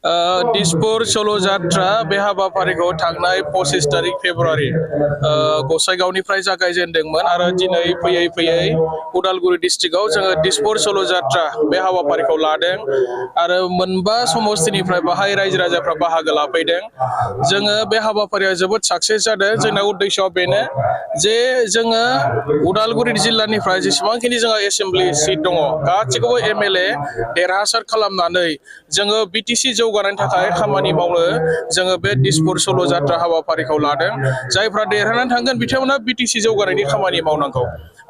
दिसपुर सल' जात्रा बे हाबाफारिखौ थांनाय 25 तारिख फेब्रुवारि गसाइगावनिफ्राय जागायजेनदोंमोन आरो दिनै फैयै फैयै उदालगुरि डिस्ट्रिक्टआव जोङो दिसपुर सल' जात्रा बे हाबाफारिखौ लादों आरो मोनबा समस्तिनिफ्राय बाहाय रायजो राजाफ्रा बाहागो लाफैदों। जोङो बे हाबाफारिया जोबोद साक्सेस जादों। जोंना उद्देश्यआ बेनो जे जोङो उदालगुरि जिल्लानिफ्राय जेसेबांखिनि जोंहा एसेम्ब्लि सिट दङ गासिखौबो एमएलए देरहासार खालामनानै जोङो बिटिसि जौगानायनि थाखाय खामानि मावनो जोङो बे दिसपुर सल' जात्रा हाबाफारिखौ लादों। जायफ्रा देरहानानै थांगोन बिथांमोना बिटिसि जौगानायनि खामानि मावनांगौ।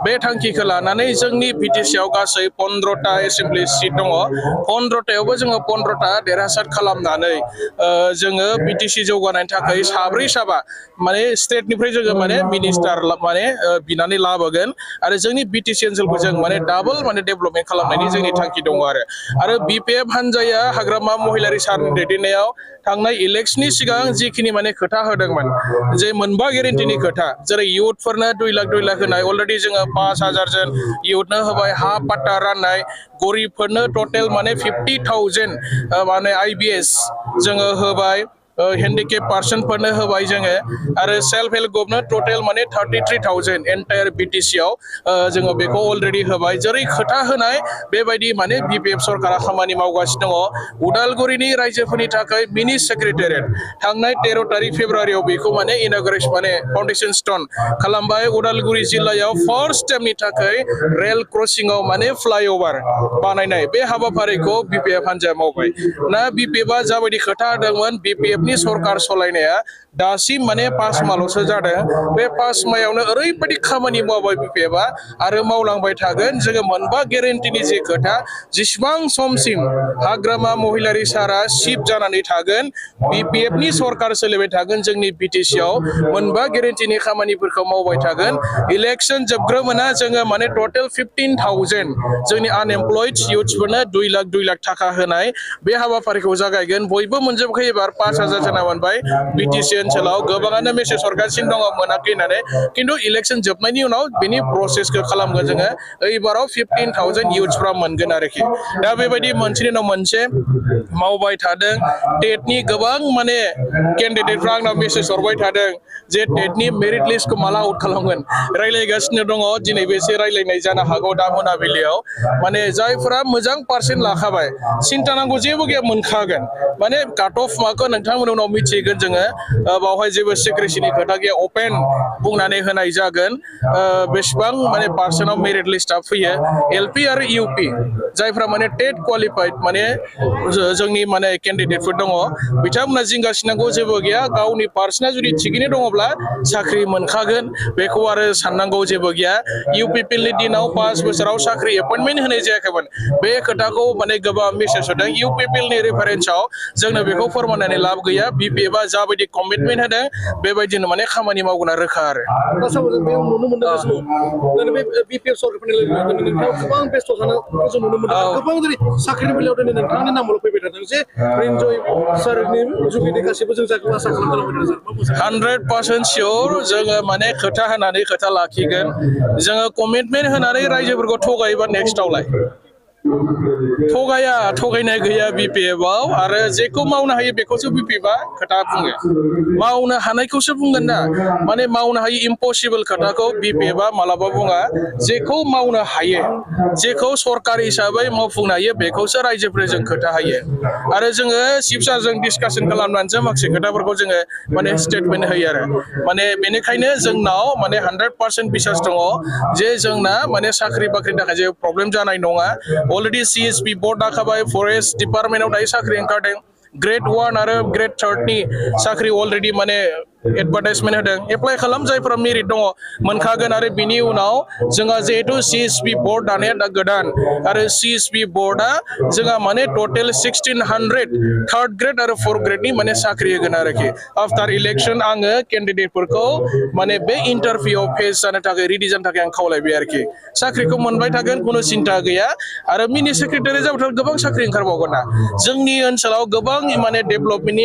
बे थांखिखौ लानानै जोंनि बिटिसिआव गासै 15टा एसेम्ब्लि सिट दङ। 15टायावबो जोङो 15टा देरहासार खालामनानै जोङो बिटिसि जौगानायनि थाखाय साब्रै साबा माने स्टेटनिफ्राय जोङो माने मिनिस्टार माने बिनानै लाबोगोन आरो जोंनि बिटिसि ओनसोलखौ जों माने डाबल माने डेभेलपमेन्ट खालामनायनि जोंनि थांखि दङ आरो बिपिएफ हान्जाया हाग्रामा महिलारि सारनि दैदेननायाव थांनाय इलेक्शननि सिगां जिखिनि माने खोथा होदोंमोन जे मोनबा गेरेन्टिनि खोथा जेरै इयुथफोरनो 2 लाख होनाय अलरेडि जोङो 5,000 जन इयुथनो होबाय हा पाट्टा राननाय गरिबफोरनो टटेल माने 50,000 माने आइबिएस जोङो होबाय हेन्डिकेप पार्सनफोरनो होबाय जोङो आरो सेल्फ हेल्प ग्रुपनो टटेल माने 33,000 एन्टायार बिटिसिआव जोङो बेखौ अलरेडि होबाय। जेरै खोथा होनाय बेबायदि माने बिपिएफ सरकारा खामानि मावगासिनो दङ। उदालगुरिनि रायजोफोरनि थाखाय मिनि सेक्रेटारियेट थांनाय 13 तारिख फेब्रुवारियाव बेखौ माने इन'ग्रेसन माने फाउन्डेसन स्टन खालामबाय। उदालगुरि जिल्लायाव फार्स्ट टाइमनि थाखाय रेल क्रसिंआव माने फ्लाइअभार बानायनाय बे हाबाफारिखौ बिपिएफ हान्जाया मावबाय। ना बिपिएफआ जाबायदि खोथा होदोंमोन बिपिएफनि सरकार सलायनाया दासिम माने 5 माहल'सो जादों। बे 5 माहायावनो ओरैबायदि खामानि मावबाय बिपिएफआ आरो मावलांबाय थागोन। जोङो मोनबा गेरेन्टिनि जे खोथा जेसेबां समसिम हाग्रामा महिलारि सारा सिफ जानानै थागोन बिपिएफनि सरकार सोलिबाय थागोन जोंनि बिटिसिआव मोनबा गेरेन्टिनि खामानिफोरखौ मावबाय थागोन। इलेक्शन जोबग्रोमोना जोङो माने टटेल 15,000 जोंनि आनएमप्लयड इयुथ्सफोरनो 2 लाख थाखा होनाय बे हाबाफारिखौ जागायगोन। बयबो मोनजोबखायो एबार 5,000 जना मोनबाय। बिटिसि ओनसोलाव गोबाङानो मेसेज हरगासिनो दङ मोनाखै होननानै खिन्थु इलेक्शन जोबनायनि उनाव बेनि प्रसेसखौ खालामगोन जोङो। एबाराव 15,000 इयुथ्सफ्रा मोनगोन आरोखि। दा बेबायदि मोनसेनि उनाव मोनसे मावबाय थादों। टेटनि गोबां माने केन्डिडेटफ्रा आंनाव मेसेज हरबाय थादों जे टेटनि मेरिट लिस्टखौ माला आउट खालामगोन रायलायगासिनो दङ। दिनैबो एसे रायलायनाय जानो हागौ दा मोनाबिलियाव माने जायफोरा मोजां पार्सेन्ट लाखाबाय सिन्था नांगौ जेबो गैया मोनखागोन। माने काट अफ मार्कखौ नोंथांमोन उनाव मिथिगोन जोङो बावहाय जेबो सिक्रेसिनि खोथा गैया अपेन बुंनानै होनाय जागोन बेसेबां माने पार्सेन्टआव मेरिट लिस्टआ फैयो। एलपि आरो इउपि जायफ्रा माने टेट क्वालिफाइड माने जोंनि माने केन्डिडेटफोर दङ बिथांमोना जिंगासिनांगौ जेबो गैया। गावनि पार्सेन्टआ जुदि थिगैनो दङब्ला साख्रि मोनखागोन बेखौ आरो साननांगौ जेबो गैया। इउपिपिएलनि दिनाव 5 बोसोराव साख्रि एपइन्टमेन्ट होनाय जायाखैमोन बे खोथाखौ माने गोबां मेसेज होदों। इउपिपिएलनि रेफारेन्सआव जोंनो बेखौ फोरमायनानै लाब गैया। बिपिएफआ जाबायदि कमिटमेन्ट होदों बेबायदिनो माने खामानि मावगोना रोखा आरो। बिपिएफ सरकारफोरनि नोंथाङा गोबां बेस्थ' थानायखौ जों नुनो मोनदों। गोबां जेरै साख्रिनि बेलायाव दिनै नोंथांनि नामाव फैबाय थादों जे रिन्जय सारनि जुगिदि गासैबो जों जायखौ आसा खालामदों 100% सियर जोङो माने खोथा होनानै खोथा लाखिगोन। जोङो कमिटमेन्ट होनानै रायजोफोरखौ थगायोबा नेक्स्टआवलाय थगायनाय गैया बिपिएफआव आरो जेखौ मावनो हायो बेखौसो बिपिएफआ खोथा बुङो। मावनो हानायखौसो बुंगोन ना माने मावनो हायो इम्पसिबल खोथाखौ बिपिएफआ मालाबा बुङा। जेखौ मावनो हायो जेखौ सरकार हिसाबै मावफुंनो हायो बेखौसो रायजोफोरजों खोथा होयो आरो जोङो चिफ सारजों डिसकासन खालामनानैसो माखासे खोथाफोरखौ जोङो माने स्टेटमेन्ट होयो आरो माने बेनिखायनो जोंनाव माने 100% बिसास दङ जे जोंना माने साख्रि बाख्रिनि थाखाय जेबो प्रब्लेम जानाय नङा। अलरेडि सिएसपि बर्ड दाखाबाय फरेस्ट डिपार्टमेन्टआव दायो साख्रि ओंखारदों। ग्रेड 1 आरो ग्रेड 3 साख्रि अलरेडि माने एडभार्टाइजमेन्ट होदों। एप्लाइ खालाम जायफोरा मेरिट दङ मोनखागोन आरो बिनि उनाव जोंहा जिहेतु सिएसपि बर्ड दानाया दा गोदान आरो सिएसपि बर्डआ जोंहा माने टटेल 1600 3rd ग्रेड आरो 4th ग्रेडनि माने साख्रि होगोन आरोखि। आफ्टार इलेक्शन आङो केन्डिडेटफोरखौ माने बे इन्टारभिउआव फेस जानो थाखाय रेडि जानो थाखाय आं खावलायबाय आरोखि। साख्रिखौ मोनबाय थागोन खुनु सिन्था गैया आरो मिनि सेक्रेटारि जाबाथ' गोबां साख्रि ओंखारबावगोन ना। जोंनि ओनसोलाव गोबां माने डेभेलपमेन्टनि